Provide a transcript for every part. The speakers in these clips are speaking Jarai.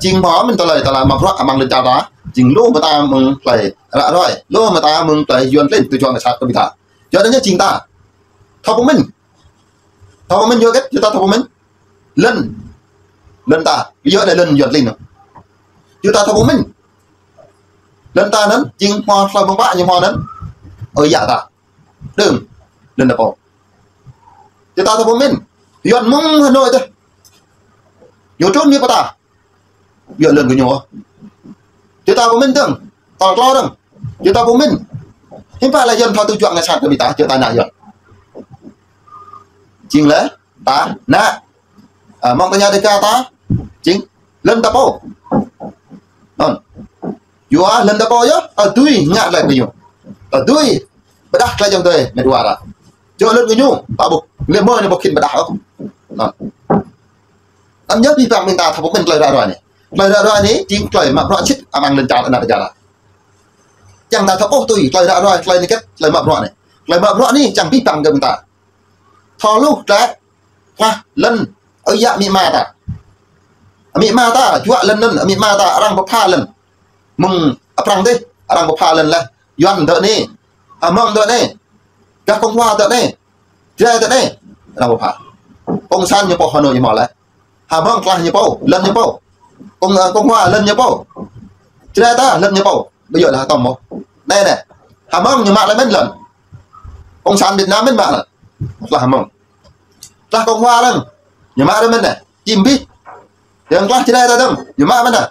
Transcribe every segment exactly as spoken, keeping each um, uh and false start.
Jing hmâo mơ̆n tơlơi, tơlơi mă bruă amăng lŏn čar ta. Jing lu mơta mơ̆ng tơlơi ră ruai. Lu mơta mơ̆ng tơlơi Yuan klin tơjuang ngă sat kơ ƀing ta. Yua anŭn yơh jing ta thâo pơmĭn. Thâo pơmĭn yua hơget, yua ta thâo pơmĭn. Lŏn. Lŏn ta. Yua anai lŏn Yuan klin. Yua ta thâo pơmĭn. Lŏn ta anŭn, jing hmâo tơlơi ƀơ̆ng ƀă ñu hmâo anŭn. Ơi yă ta. Đơ̆ng. Lŏn ta pô. Yua ta thâo pơmĭn. Yuan mơ̆ng Hà Nội tơ. Ñu trŭn ñu pơtă. Yua lŏn kơ ñu. Yua ta pơmĭn dơ̆ng. Tal klâo dơ̆ng. Yua ta pơmĭn. Hiư̆m pă lĕ Yuan thâo tơjuang ngă sat kơ ƀing ta, yua ta ană Yuan. Jing lĕ ta ană. Ă, mơ̆ng tơña Dêga ta, jing lŏn ta pô. Anŭn. Yua lŏn ta pô yơh, ta dưi ngă tơlơi kơ ñu. Ta dưi pơdah tơlơi ayŏng adơi met wa ta. Yua lŏn kơ ñu, ta ƀu lĕ mơ̆ anai ƀu khĭn pơdah ôh. Anŭn. Anŭn yơh abih bang ƀing ta thâo pơmĭn tơlơi ră ruai anai. Tơlơi ră ruai anai, jing tơlơi mă bruă sĭt amăng lŏn čar ană Dêga ta. Čang ta thâo ƀuh tui, tơlơi ră ruai, tơlơi anai hơget, tơlơi mă bruă anai. Tơlơi mă bruă anai, čang abih bang kơ ƀing ta thâo hluh tơlơi, hă, lŏn, ơi yă amĭ ama ta. Amĭ ama ta, juă lŏn anŭn, amĭ ama ta, arăng pơpha lŏn. Mơ̆ng, ă, Prăng dih, arăng pơpha lŏn laih. Yuan dŏ anai. Hmông dŏ anai. Gah Cộng hòa dŏ anai. Jrai dŏ anai. Arăng pơpha. Cộng sản ñu pô Hà Nội ñu hmâo laih. Hmông klah ñu pô, lŏn ñu pô. Cộng, ă, Cộng hòa lŏn ñu pô. Jrai ta lŏn ñu pô. Ƀu djơ̆ laih tơm mơ̆. Anai anai. Hmông ñu mă laih mơ̆n lŏn. Cộng sản Việt Nam mơ̆n mă lŏn. Klah Hmông. Klah Cộng hòa lŏn. Ñu mă laih mơ̆n anai. Čim abih. Yang klah Jrai ta dơ̆ng. Ñu mă mơ̆n anai.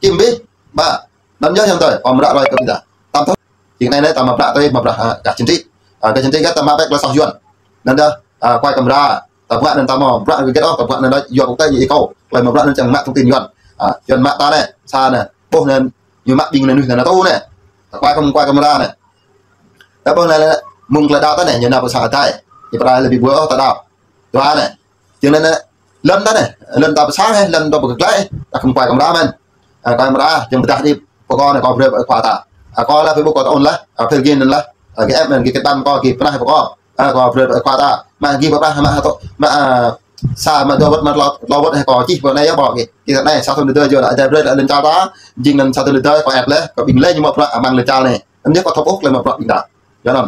Čim abih. Ƀă. Anŭn yơh ayŏng adơi. Ƀu mă ră ruai kơ ƀing ta. Tơm thâo. Jing anai anai ta mă bruă tui, mă bruă, ă, gah chính trị. Ă, gah chính trị gah ta mă bĕ tơlơi soh Yuan. Anŭn yơh, ă, quay camera. Ta bruă anŭn ta mă bruă hơget ôh, ta bruă anŭn yơh yua quốc tế ñu ikâo. Tơlơi mă bruă anŭn čang mă thông tin Yuan. Ă, Yuan mă ta anai, sa anai. Ƀuh anŭn ñu mă ƀing anai nuih anai tŭ anai. Ta quay cam, quay camera anai. Ta ƀuh anai lĕ, mơ̆ng tơlơi đaŏ ta anai, ñu nao pơ sang Adai. Ñu pơrai lĕ ƀu ƀuh ôh ta đaŏ. Dua anai. Jing anai anai, lŏn ta anai, lŏn ta pơsang hĕ, lŏn ta pơglaĭ hĕ, ta khŏm quay camera mơ̆n. Ă, quay camera, jing pơdah đi, pơkŏn anai kâo brơi ƀơi khua ta. Ă, kâo laih Facebook kâo ta ôn laih, ă, Facebook anŭn laih, ă, gih ĕp mơ̆n, gih kết bạn kâo, gih pơnah pơkŏn. Ă, kâo brơi ƀơi khua ta. Mă gih pơpă, mă hơtŏ, mă, ă, sa, mă dua wơ̆t, mă tlâo, tlâo wơ̆t hĕ kâo čih pơ anai yơh ƀô̆ gih. Gih anai, sa thŭn tơdơi yơh, Adai brơi lŏn čar ta, jing anŭn sa thŭn tơdơi kâo ĕp laih, kơ ƀing lĕ ñu mă bruă amăng lŏn čar anai. Anŭn yơh kâo thâo ƀuh tơlơi mă bruă ƀing ta. Yua anŭn.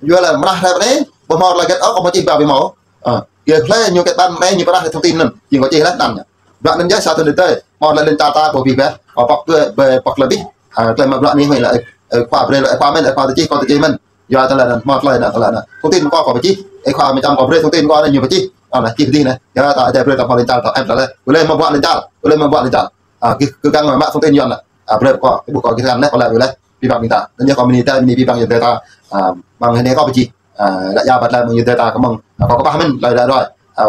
Yua lĕ mơ̆ laih rai pơ anai, ƀu hmâo tơlơi hơget ôh, kâo ƀu čih ba ƀu hmâo. Ă, kơ hlơi ñu kết bạn anai ñu pơdah thông tin anŭn. Jing kâo čih laih anŭn. Bruă anŭn yơh sa thŭn tơdơi. Hmâo tơlơi lŏn čar ta ƀu abih bĕ. Kâo pŏk tui, ƀơi pŏk tơlơi abih. Ă, tơlơi mă bruă anai mơ̆ lĕ, ơ, khua brơi, ơ, khua mơ̆n, ơ, khua ta čih, kâo ta čih mơ̆n. Yua tơlơi anŭn, hmâo tơlơi anŭn, tơlơi anŭn. Thông tin kâo kâo ƀu čih. Ơ, khua mơ̆ čăm kâo brơi thông tin kâo anai ñu ƀu čih. Anŭn, čih pơdih anai. Yua ta Adai brơi ta hmâo lŏn čar ta ĕp laih. Ƀu lĕ mă bruă lŏn čar. Ƀu lĕ mă bruă lŏn čar. Ă, gih, gih kiăng mă thông tin Yuan anai. Ă, brơi kâo, ƀuh kâo gih kiăng anai, kâo laĭ brơi laih. Abih bang ƀing ta. Anŭn yơh kâo bơni ta, bơni abih bang ayŏng adơi ta. Ă, mơ̆ng anai kâo ƀu čih. Ă, laĭ ia ƀă tơlơi mơ̆ng ayŏng adơi ta kơ mơ̆ng. Ă, kâo kơƀah mơ̆n, tơlơi ră ruai. Ă,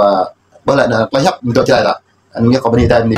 ƀơi lĕ anai, tơlơi hiăp mơ̆ng dŏ Jrai ta. Anŭn yơh kâo bơni ta, bơni.